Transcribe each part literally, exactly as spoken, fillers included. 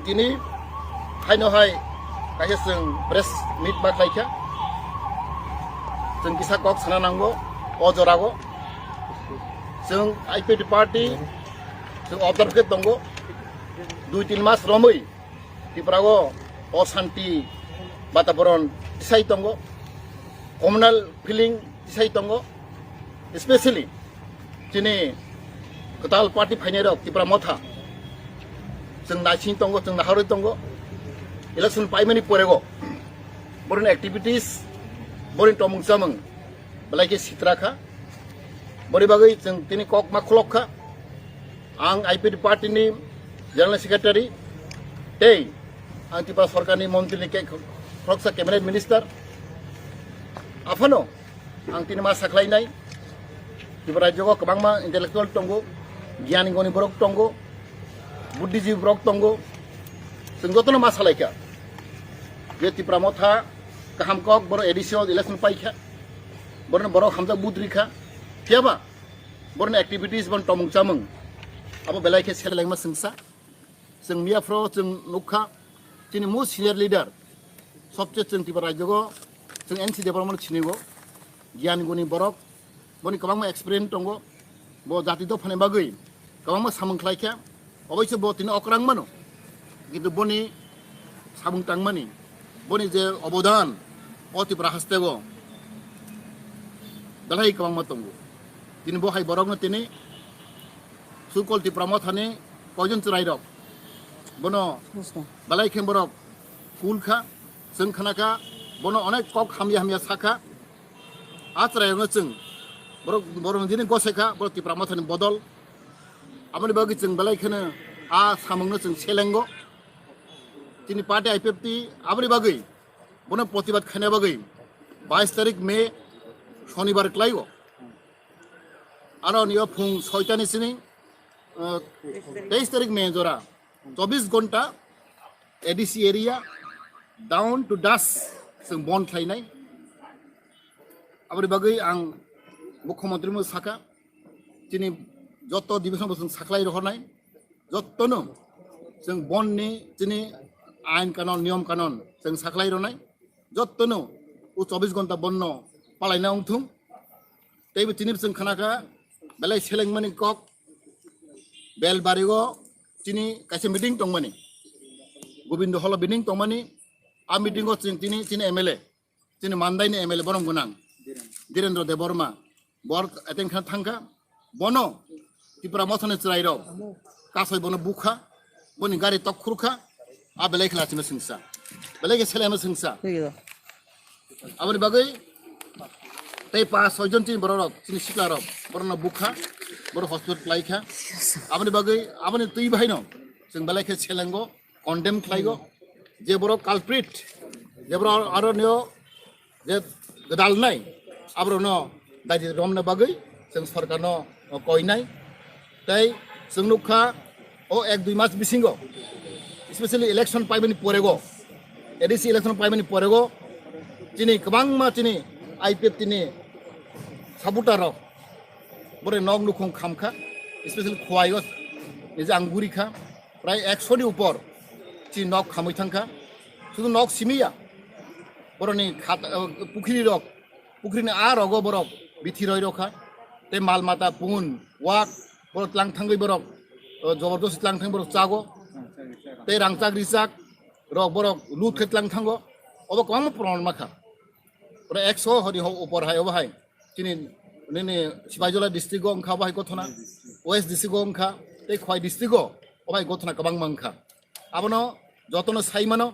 Tini haino hai kaisa chwng press meet ma khlaikha. Chwng kisa kok sana nango o jorago. Chwng I P F T party chwng observe khe tongo. Dui tin mas romwi Tripura o osanti bataboron tisai tongo. Communal feeling tisai tongo. Especially chini kwtal party phainai rok Tipra Motha chwng naising tongo, chwng naharwi tongo. Election paimani porego boroni activities, boroni tomung chamung belai khe sitra kha. Boni bagwi chwng tini kok ma khulok kha. Ang I P F T party ni General Secretary tei ang Tripura Sarkar ni montri ni ke-, khoroksa cabinet minister. Aphano ang tini ma sakhlainai, Tripura rajyo o kwbangma intellectual tongo, gyan goni borok tongo, buddhijibi borok tongo. Chwng jotono ma salaikha je Tipra Motha kaham kok borok A D C o election paikha, borok borok hamjak vote rikha, phiyaba boroni activities, boroni tomung chamung abo belai khe selengma chwngsa. Chwng miyaphro chwng nukha, chini most senior leader, sobse chwng Tripura rajyo o chwng N C Debbarma no sinigo, gyan guni borok, boni kwbangma experience tongo, bo jati dophani bagwi kwbangma samung khlaikha, oboise bo tini okrang mano, kintu boni samung tangmani, boni je obodan o Tripura hasteo belai kwbangma tongo. Tini bo hai borokno tini Sukol Tipra Mothani koijon chwrairok bono belai khe borok kul kha, chwng khna kha, bono onek kok hamya hamya sa kha. A chwrairokno chwng borok, borok nini gose kha, borok Tipra Mothani bodol. Aboni bagwi chwng belai kheno a samungno chwng selengo. Chini party I P F T aboni bagwi bono protibad khaina bagwi bais tarik May, Shonibar, klaio. Aro nio phung soitani sini, uh, teis tarik May jora, chobis gonta A D C area down to dusk chwng bon khlainai. Aboni bagwi ang Mukhyamantri mo sakha, chini joto division bo chwng sakhlai rohornai, jotono chwng bonni chini ain kanon, niyom kanon chwng sakhlai ronai, jotono o chobis gonta bonno palaina wngthung. Teibo chini chwng khna kha belai selengmani kok, Belbari o chini kaisa meeting tongmani, Gobindo Hall o meeting tongmani, a meeting o chwng chini, chini M L A, chini Mandai ni M L A borom gwnang Dhirendra Debbarma, bor attend kha thangkha, bono Tipra Mothani chwrairok kasoi bono bukha, boni gari tok khurkha, a belai khe lachima singsa, belai khe selema singsa. Aboni bagwi tei pa soi jon chini borok rok, chini sikla rok, borokno bukha, borok hospital khlaikha. Aboni bagwi aboni twi bahaino chwng belai khe selengo, condemn khlaigo, je borok culprit, je borok aro nio je gwdalnai, aborokno daidi romna bagwi chwng sorkarno koinai. Tei chwng nukha o ek dui mas bisingo, especially election paimani porego, A D C election paimani porego, chini kwbangma chini I P F T ni supporter rok bore nok nukhung khamkha, especially Khowai o nije ang gurikha, prai ekso ni upor chini nok khamwi thangkha. Sudu nok simiya, boroni khat, pukhri rok, pukhri ni a rogo borok bithi roi rokha, tei mal mata pun wak borok tlang thangwi borok, o, jobor josti tlang thang borok chago, tei rangchak richak rok borok lut khe tlang thango, obo kwbangma proman makha. Oro ekso hori ho upor hai obo hai chini nini Sibaijola district o wngkha obo hai gothona, West district o wngkha, tei Khowai district o obo hai gothona kwbangma wngkha. Abono jotono sai mano,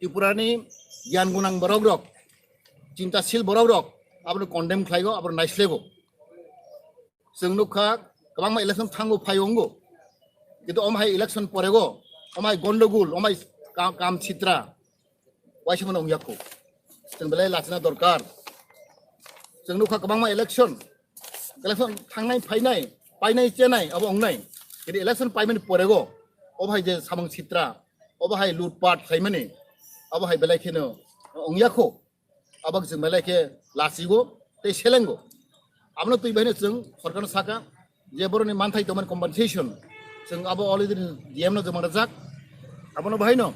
Tripura ni giyan gunang borok rok, chintasil borok rok abono condemn khlaigo, abono naislego. Chwng nukha kwbangma election thango phai wngo, kintu omo hai election porego omo hai gondogul, omo hai kam, kam sitra waisa mano wngya kho. Chwng belai lachina dorkar. Chwng nukha kwbangma election, election thangnai phainai, painai chenai abo wngnai, kintu election paimani porego obo hai je samung sitra, obo hai lutpat khlaimani, abo hai belai kheno wngya kho. Abo chwng belai khe lachigo tei selengo. Abono twi baino chwng sorkarno saka je boroni manthai tongmani compensation chwng abo already D M no joma rwjak. Abono bahaino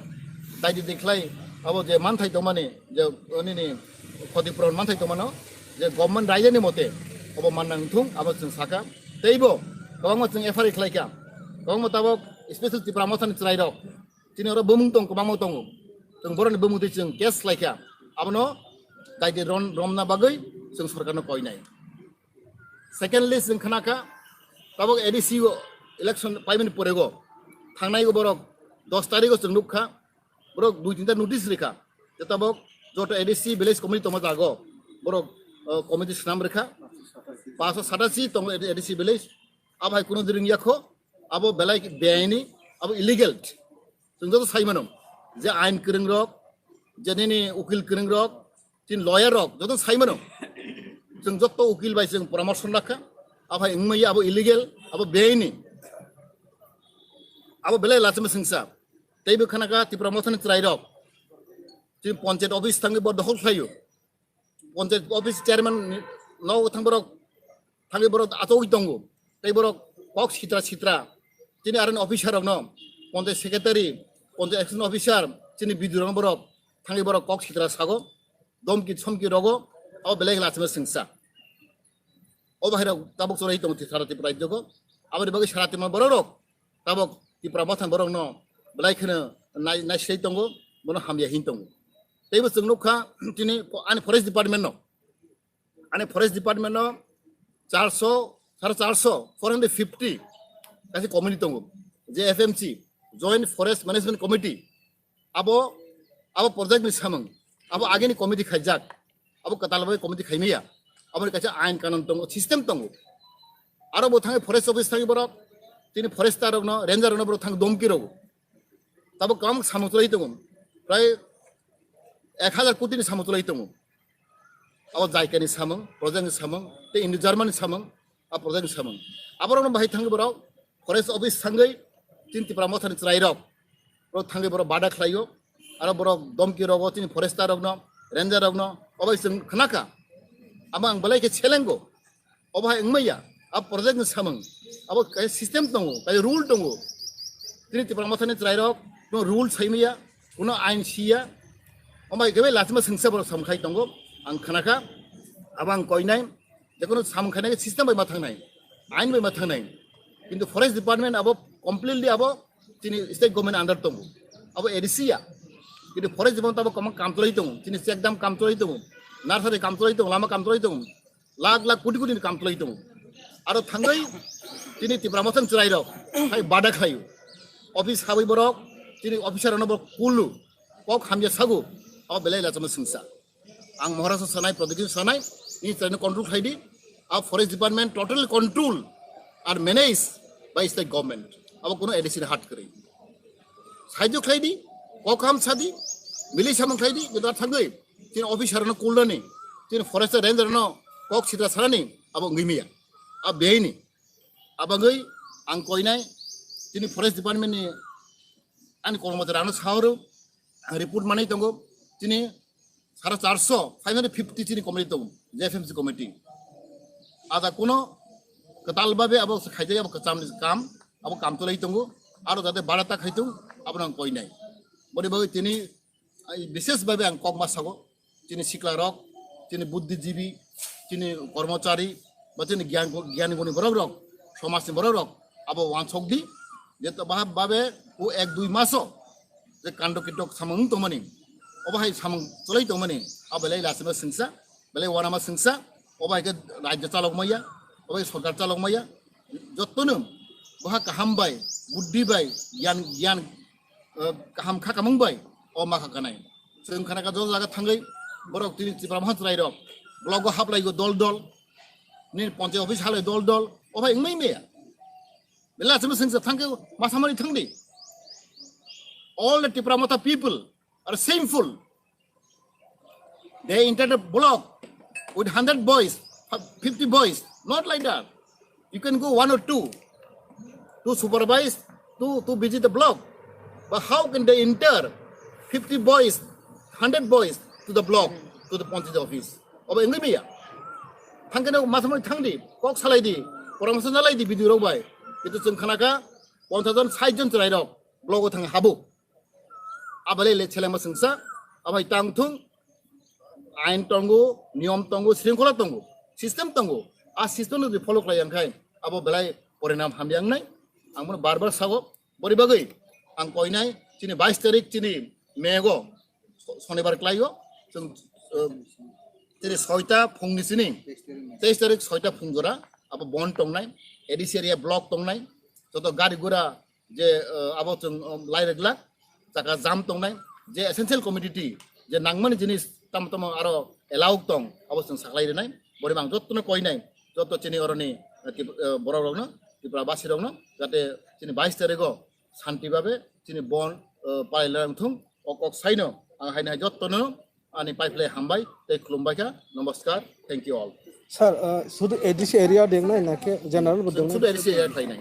daidi dikhlai abo je manthai tongmani, je nini khoti puron manthai tongmano, je government raijani mote abo manna wngthung, abo chwng saka. Teibo kwbangma chwng F I R khlaikha, kwbangma tabok special Tipra Mothani chwrairok chini oro bumung tong, kwbangma tongo, chwng boroni bumung twi chwng case khlaikha, abono daidi ron-, romna bagwi chwng sorkarno koinai. Secondly, chwng khnakha, tabok A D C o election paimani porego, thangnai borok dos tarigo chwng nukha, borok dui tinta notice rikha, je tabok joto A D C village committee tongma jago, borok, uh, committee swnam rikha, paso satachi tongo A D C village, abo hai kuno ring yakho, abo belai beaini, abo illegal. Chwng joto sai mano, je ain kwrwng rok, je nini ukil kwrwng rok, chini lawyer rok joto sai mano. Chwng joto ukil bai chwng poramorso lakha. Abo hai wngmaya, abo illegal, abo beaini. Abo belai lachima singsa. Teibo khanakha Tipra Mothani chwrairok. Chini panchayat office thangwi bo dokhol khlaio. Panchayat office chairman ni nogo thang borok, thangwi borok achogwi tongo. Tei borok kok sitra sitra. Chini aroni officer rokno, panchayat secretary, panchayat assistant officer, chini B D O rokno borok thangwi borok kok sitra sago. Domki somki rogo, abo belai lachima singsa. O bahai rok tabok chwrai tongo sara Tripura rajyo ko. Aboni bagwi sara Tripura borok rok tabok Tipra Mothani borokno belai kheno nai-, naisai tongo, bono hamya hin tongo. Teibo chwng nukha, chini ani forest department no, ani forest department no charso, sare charso, four hundred fifty kaisa committee tongo, je F M C, Joint Forest Management Committee. Abo, abo project ni samung, abo agini committee khaijak, abo kwtal bai committee khaimaya, aboni kaisa ain kanun tongo, system tongo. Aro bo thangwi forest office thangwi borok, chini forester rokno, ranger rokno borok thang domki rogo. Tabok kwbang samung chwlai tongo, prai ek hazar koti ni samung chwlai tongo. Abo jaikani samung, project ni samung, tei Indo German ni samung, a project ni samung. Aborokno bahai thangwi borok forest office thangwi chini Tipra Mothani chwrairok, borok thangwi borok bada khlaio, aro borok domki rogo chini forester rokno, ranger rokno, obai chwng khnakha. Abo ang belai khe selengo. Obo hai wngmaya, a project ni samung, abo kaisa system tongo, kaisa rule tongo. Chini Tipra Mothani chwrairok no rule saimaya, kuno ain siya, omo hai khe bai lachima singsa borok samung khai tongo, ang khnakha, abo ang koinai, jekono samung khainai system bai ma thangnai, ain bai ma thangnai. Kintu forest department abo completely abo chini state government under tongo, abo A D C ya. Kintu forest department abo kwbang kam chwlai tongo, chini check dam kam chwlai tongo, nursery kam chwlai tongo, lama kam chwlai tongo, lakh lakh koti koti ni kam chwlai tongo. Aro thangwi chini Tipra Mothani chwrairok hai bada khlaio. Office habwi borok chini officer rokno borok kulu, kok hamya sago, abo belai lachima singsa. Ang Maharashtra sanai, Pradyot sanai, ni chwraino control khlai di. A forest department totally control are managed by state government. Abo kuno A D C ni hat kwrwi. Sahajyo khlai di, kok ham sa di, milai samung khlai di, joto thangwi chini officer rokno kulnani, chini forest ranger rokno kok sitra sanani abo wngwi maya. A beaini. Abagwi ang koinai chini forest department ni ani kormotari ano sahoro, ang report manwi tongo, chini sare charso, five hundred fifty chini committee tongo, J F M C committee. Ada kuno kwtal babe abo khaijak, abo kwcham ni kam, abo kam chwlai tongo, aro jate barata khaitung, abo ang koinai. Boni bagwi tini, ai, bishesh babe ang kok ma sago, chini sikla rok, chini buddhijibi, chini kormochari, ba chini gyan, gyan guni borok rok, somaj ni borok rok, abo wansok di, je to bahab babe o ek dui maso, je kando kitok samung tongmani, obo hai samung chwlai tongmani, abo belai lachima singsa, belai wanama singsa, obo hai khe rajya chalok maya, obo hai sorkar chalok maya, jottono boha kaham bai, buddhi bai, gyan, gyan, eh, kaham kha kamung bai, o ma kha kanai. Chwng khana ka joto jaga thangwi, borok tini Tipra Mohan chwrai rok, block o haplai go dol dol, ni panchayat office halai dol dol, obo hai wngmai maya. Belai lachima singsa thangkhe masamani thangdi. All the Tipra Motha people are shameful. They entered a block with hundred boys, fifty boys, not like that. You can go one or two to supervise, to, to visit the block. But how can they enter fifty boys, hundred boys to the block, to the panchayat office? Obo wngwi maya. Thangkhe no masamani thangdi, kok salaidi, poramorso nalaidi B D O rok bai. Kintu chwng khanakha ponchash jon, sait jon chwrairok block o thang habo. Abalai le chelema sengsa, abai tang thung, ain tongo, niyom tongo, sringkhola tongo, system tongo. A system no follow khlai yang khai, abo belai porinam hamyang nai. Ang bono bar bar sago, bori bagwi ang koinai, chini bais tarik chini mego, Sonibar klaio, chwng, uh, chini soita phungni chini, teis tarik soita phung jora, abo bon tongnai, A D C area block tongnai, joto gari gura je, uh, abo chwng, um, lai reglak, chaka jam tongnai, je essential commodity, je nangmani jinis tamo tamo aro allow tong, abo chwng saklai rinai, bori mang jotto no koinai, jotto chini oroni, uh, Trip-, uh, borok rokno, Tripura basi rokno, jate chini bais tarigo santi babe chini bon, uh, palai lang thung, ok ok saino, ang haino hai jotto no, ani pai phlai hambai tei khulumbai kha. Namaskar, thank you all. Sir, uh, sudu A D C area dengnai na khe general bo dengnai? Sudu A D C area khlainai.